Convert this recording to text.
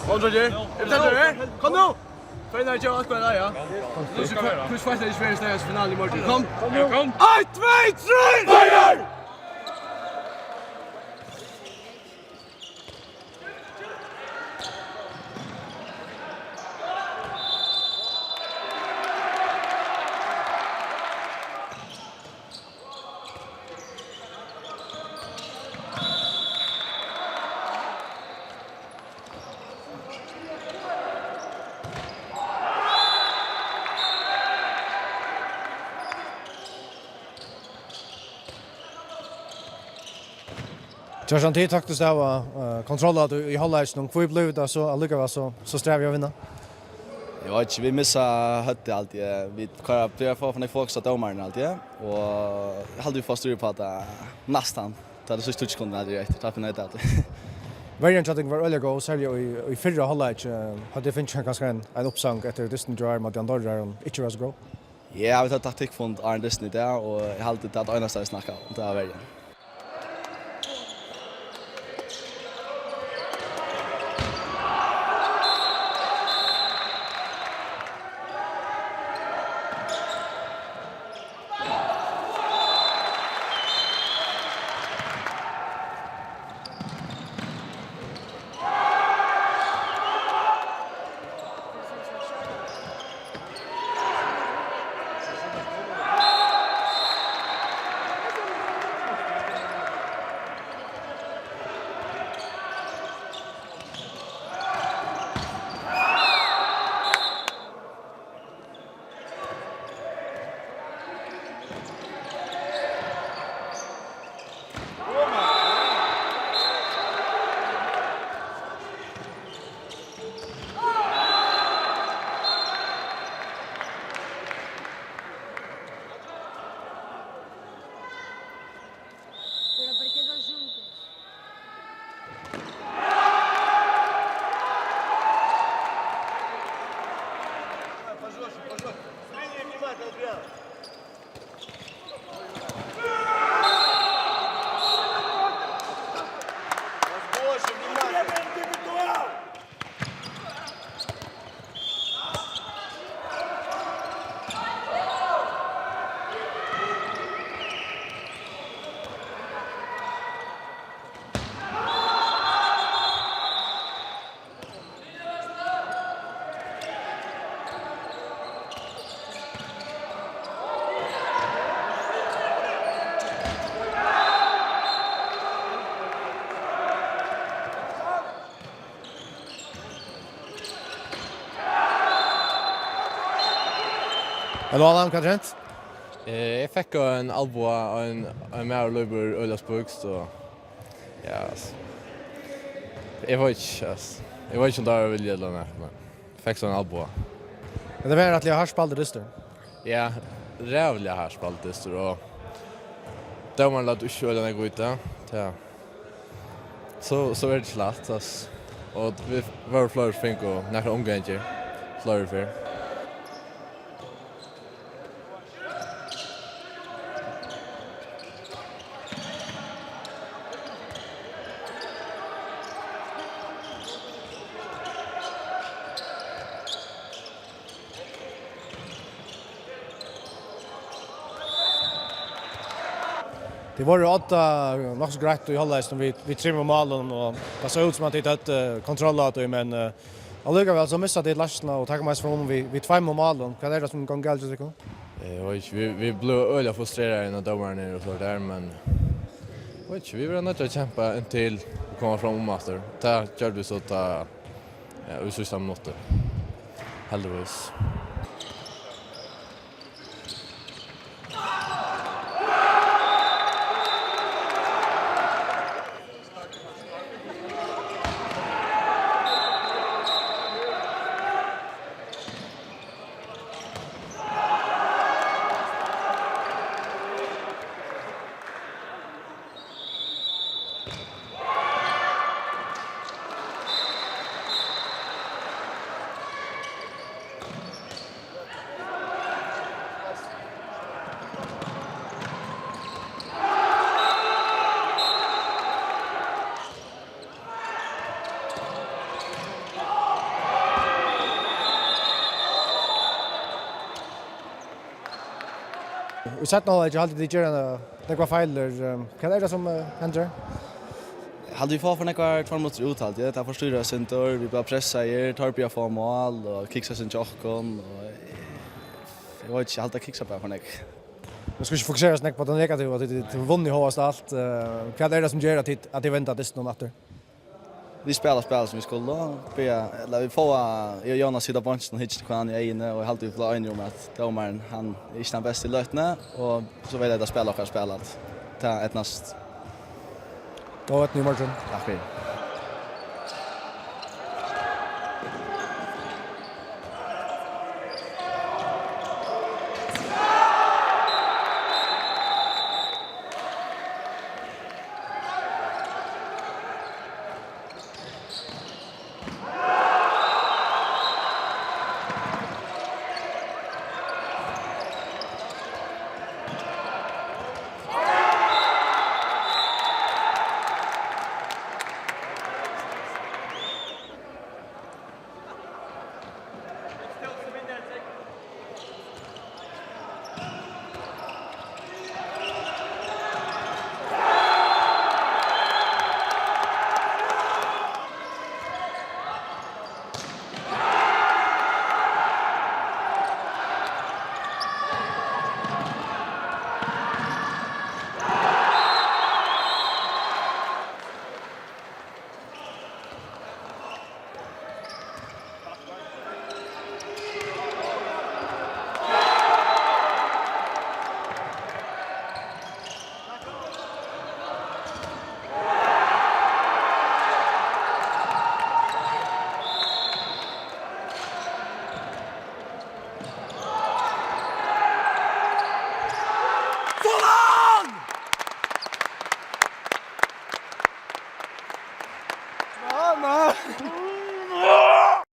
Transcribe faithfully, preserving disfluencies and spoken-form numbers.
Kom, Georgi. Er det der, eh? Kom nu! Feinar, ikke alt, ja. Nu skal vi, hvis faktisk ikke flere steder til finalen i morgen. Kom. Ja, kom. Ein, tvey, trý, feinar! Kjartan, tit tóktust av, eh, kontroll av í, í hálvleikinum. Hví blívur tað so allíkavæl so, so strævið at vinna? Eg veit ikki, vit missa høvdið altíð. Eh, vit koyra, vit fáa for nógv fokus á dómaran altíð, og eg haldi, vit fáa stýr á tað næstan. Tað er so tíggju sekund, at tað er eftir. Tað er neitt at. Verjan hjá tykkum var øgiliga góð, serliga í, í fyrra hálvleik. Eh, høvdu tit fingið kanska ein, ein uppsang eftir dystin hjá tykkum, at Andorra, hon ikki var so góð? Ja, vit høvdu taktikkfund áðrenn dystin í dag, og eg haldi, tað er tað einasta, vit snakka um, tað er verjan. Hallo, Allan, hvat er hent? Eh, eg fekk ein albua, og ein, ein maður løpur øgiliga spískt, og ja, altso. Eg veit ikki, altso. Eg veit ikki, um tað var vilja ella nakað, men fekk so ein albua. Men tað var rættiliga hart spældur dystur. Ja, ræðuliga hart spældur dystur, og dómarin læt ikki øgiliga nógv í tað. Ja. So, so er tað ikki lætt, altso. Og vit vóru fleiri sum fingu nakrar umgangir, fleiri ferð. Tit vóru á odda nokk so greitt í hálvleikinum við, við trimum málum, og tað sá út sum at tit høvdu kontroll á tí, men, eh, allíkavæl so missa tit leiðsluna, og tit koma eisini framum við, við tveimum málum. Hvat er tað sum gongur galið hjá tykkum? Eh, eg veit ikki, vit, vit blivu øgiliga frustreraðir, tá dómarin er og so har, men eg veit ikki, vit verða noydd at kempa inntil vit koma framum aftur. Tað gjørdu vit so, tá, ja, í síðsta minuttur. Heldigvís. Í seinna hálvleiki haldi eg, tit gera nakrar feilir. Ehm, hvat er tað sum, eh, hendir? Eg haldi, vit fáa ov nógvar tveir minuttir út, haldi eg. Tað forstyrrar eitt sindur. Vit blíva pressaðir, teir byrja at fáa mál, og kiksa eitt sindur hjá okkum, og eg, eg veit ikki, eg haldi, tað kiksar bara ov nógv. Vit skulu ikki fokusera so nógv á tað negativa, at tit, tit vunnu hóast alt. Eh, hvat er tað sum ger at tit, at tit venda dystin aftur? Vit spæla, spæla sum vit skulu. Byrja, ella vit fáa, eg og Jónas sita á beinkinum og hyggja hvønn annan í eyguni, og eg haldi, vit blíva einir um, at dómarin, hann er ikki tann besti í løtuni, og so velja vit at spæla okkara spæl, at tað eydnast. Góða eydnu í morgin. Takk fyri. Sådan! Sådan!